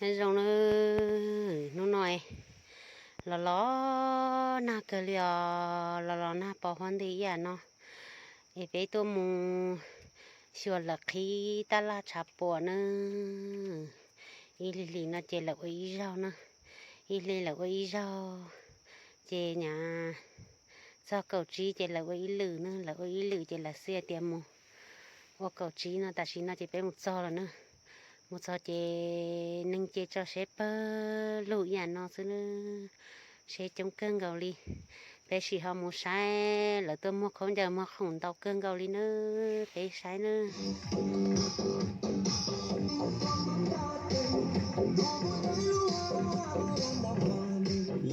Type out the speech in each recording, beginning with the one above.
Nyob zoo na, hnub no los los nag kawg li os, los los nag pos huab nti ib yam no. Es peb tuaj mus xyuas lawv qhib tab laj tshav puam na. Ib hlis hlis no ces lawv ua ib zaug na, ib hlis lawv ua ib zaug, ces nyab txog kaum tsib ces lawv ua ib lwm na, lawv ua ib lwm ces lawv xwb tias mus ua kaum tsib no, tam sim no ces peb mus txog lawm na. Mus txog ces neeg ces tso seb pawg lug ib yam no xwb na, seb coob kawg nkaus li. Peb sim ho mus saib lawv tuaj muag khaub ncaws muag khoom ntau kawg nkaus li na, peb saib na.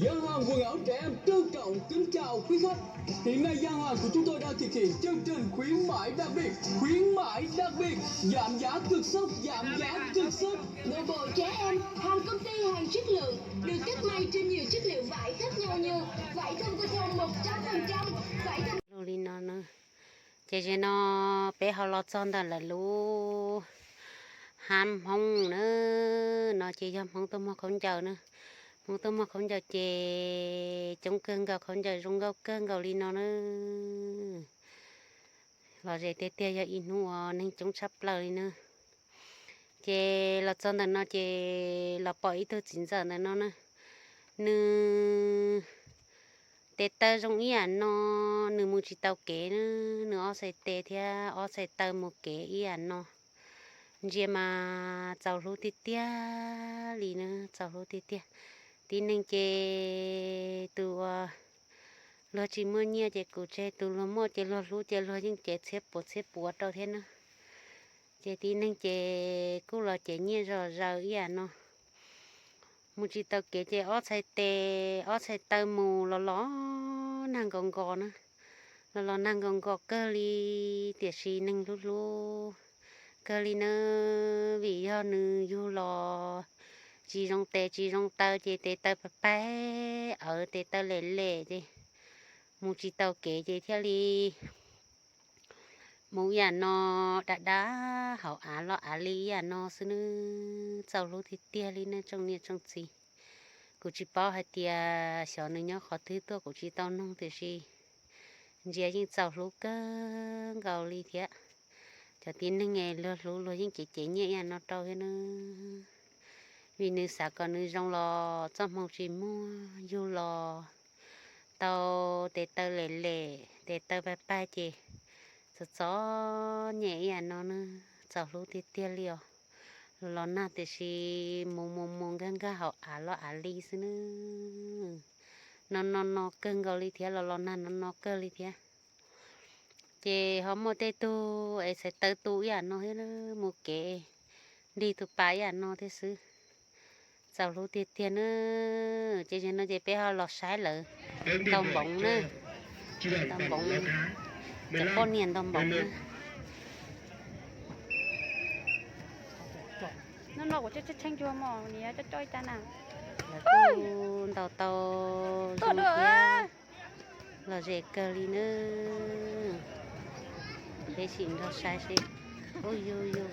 Gian hàng quần áo trẻ em trân trọng kính chào quý khách. Hiện nay gian hàng của chúng tôi đang thực hiện chương trình khuyến mãi đặc biệt, khuyến mãi đặc biệt, giảm giá cực sốc, giảm giá cực sốc. Nội bộ trẻ em, hàng công ty hàng chất lượng, được cắt may trên nhiều chất liệu vải khác nhau như vải thun cotton một trăm phần trăm, vải thun Lug li no na. Ces zaum no peb ho los txog ntawm lawv lub hab Hmoob na, no ces yog Hmoob tuaj muag khaub ncaws na. Hmoob tuaj muag khaub ncaws ces coob kawg nkaus, khaub ncaws zoo nkauj kawg nkaus li no na. Lom zem tiag tiag, yog ib hnub uas neeg coob tshaj plaws li na. Ces los txog ntawm no ces los pom ib tug txiv ntxawm ntawm no na, nws tes taw zoo ib yam no, nws mus tsis tau kev na, nws ob txhais tes thiab ob txhais taw mus kev ib yam no. Ntsia mas txaus hlub tiag tiag li na, txaus hlub tiag tiag. Tib neeg ces tus uas luag tsis muaj nyiaj ces kuv tseg, tus luag muaj ces luag hlub ces luag yeej cev txhiab puav txhiab puav rau thiab na. Ces tib neeg ces kuj los cev nyiaj zom zaws ib yam no. Mus tsis tau kev ces ob txhais tes ob txhais taw mus los los nag nkos nkos na, los los nag nkos nkos kawg li, tiam sis neeg hlub hlub kawg li na, vim yog nws yug los tsis zoo tes tsis zoo taw ces tes taw pag pag, awv tes taw lem lem ces mus tsis tau kev ces thiaj li mus ib yam no, dab dab hauv av los av li ib yam no xwb nawb. Txaus hlub tiag tiag li nej tsoom niam tsoom txiv. Kuv tsis paub hais tias xyov nws nyob qhov twg tuaj, kuv tsis tau noog, tiam sis ntsia yeej txaus hlub kawg nkaus li thiab. Cov tib neeg luag hlub luag yeej cev cev nyiaj ib yam no rau thiab nawb, vim nws xav kom nws zoo los txoj hmoo tsis muaj, yug los tau tes taw lem lem tes taw pag pag ces txom txom nyem ib yam no nawb. Txaus hlub tiag tiag li os. Los los nag tiam sis mus mus mus nkag nkag hauv av los av li xwb nawb. No no no kawg nkaus li thiab, los los nag no no kawg li thiab. Ces ho muaj tej tug es txhais taw tu ib yam no thiab, mus kev nrig tus pas ib yam no thiab xwb. Txaus hlub tiag tiag nawb. Ces zaum no ces peb ho los saib lawv ntaus npoov na. Ntaus npoov, cov poj niam ntaus npoov na. No no kuv tshee tshee cua mos, nws coj coj ib cab na. Lawv kuj ntaus tau zoo thiab, lom zem kawg li nawb. Peb sim nrog saib seb. Ub yug yug.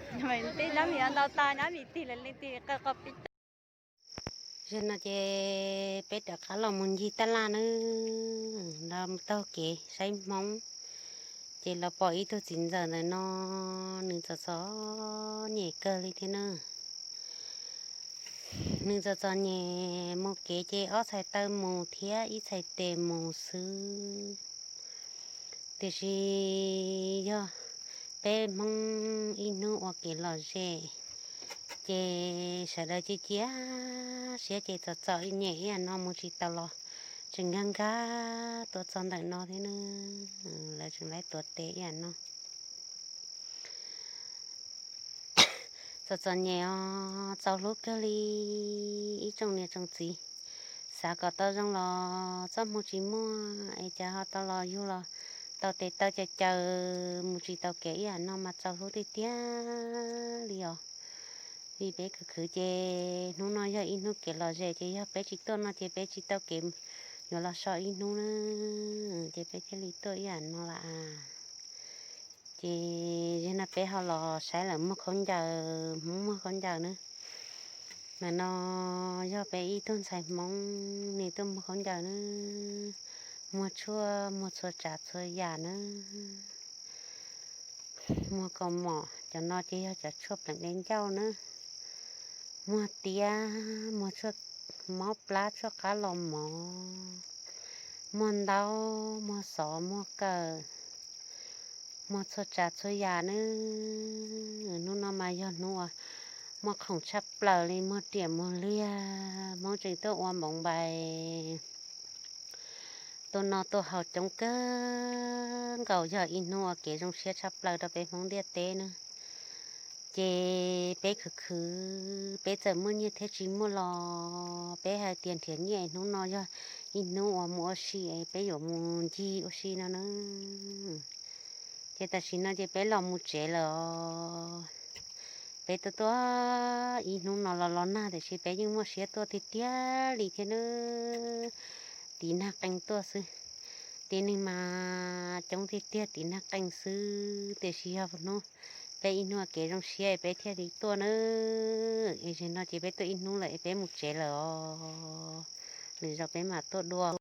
Peb nyob vim ntaus tas nyob vim tig lawv leej twg qw qo pib tawm. Zaum no ces peb rov qab los mus ncig tab laj nawb, los taug kev saib Hmoob. Ces los pom ib tug txiv ntxawm ntawm no, nws txom txom nyem kawg li thiab na. Nws txom txom nyem mus kev ces ob txhais taw mus thiab ib txhais tes mus xwb. Tiam sis yog peb Hmoob ib hnub ua kev lom zem, ces sawv daws cia cia siab ces txom txom nyem ib yam no mus tsis tau los tseem nkag nkag tuaj txog ntawm no thiab na. Lawv tseem laib tuav tes ib yam no. Txom txom nyem os, txaus hlub kawg li ib tsoom niam tsoom txiv. Xav kom tau zoo los txoj hmoo tsis muaj, es cas ho tau los yug los tau tes taw caws caws mus tsis tau kev ib yam no mas txaus hlub tiag tiag li os. Vim peb khwv khwv ces hnub no yog ib hnub kev lom zem, ces yog peb tsis tuaj no ces peb tsis tau kev yuav los so ib hnub na, ces peb thiaj li tuaj ib yam no lawm. Ces zaum no peb ho los saib lawv muag khaub ncaws, Hmoob muag khaub ncaws na. Ntawm no yog peb ib tug ntxhais Hmoob, nws tuaj muag khaub ncaws nawb, muag tshuaj, muag txhua tsav txhua yam nawb. Muag kaus mom, cov no ces yog cov tshuaj pleev dej ncauj nawb. Muag tiab, muag tshuaj mob plab, tshuaj qab los mov, muag ntaub, muag xov, muag kawm, muag txhua tsav txhua yam nawb. Hnub no mas yog hnub uas muaj khoom tshaj plaws li, muag riam muag liag, Hmoob tseem tuaj ua npoov npais, tuaj noj tuaj haus coob kawg nkaus, yog ib hnub uas kev zoo siab tshaj plaws rau peb Hmoob ntiaj teb nawb. Ces peb khwv khwv, peb txawm muaj nyiaj thiab tsis muaj los peb hais tias nrhiav nyiaj, hnub no yog ib hnub uas mus ua si, peb yuav mus ncig ua si no nawb. Ces tam sim no ces peb los mus tsev lawm os. Peb tuaj tuaj ib hnub no los los nag, tiam sis peb yeej muaj siab tuaj tiag tiag li thiab nawb. Tiv nag qees tuaj xwb, tib neeg mas coob tiag tiag, tiv nag qees xwb, tiam sis yog hnub, peb ib hnub kev zoo siab peb thiaj li tuaj nawb. Es zaum no ces peb tuaj ib hnub lawm es peb mus tsev lawm os. Lwm zaus peb mam tuaj dua.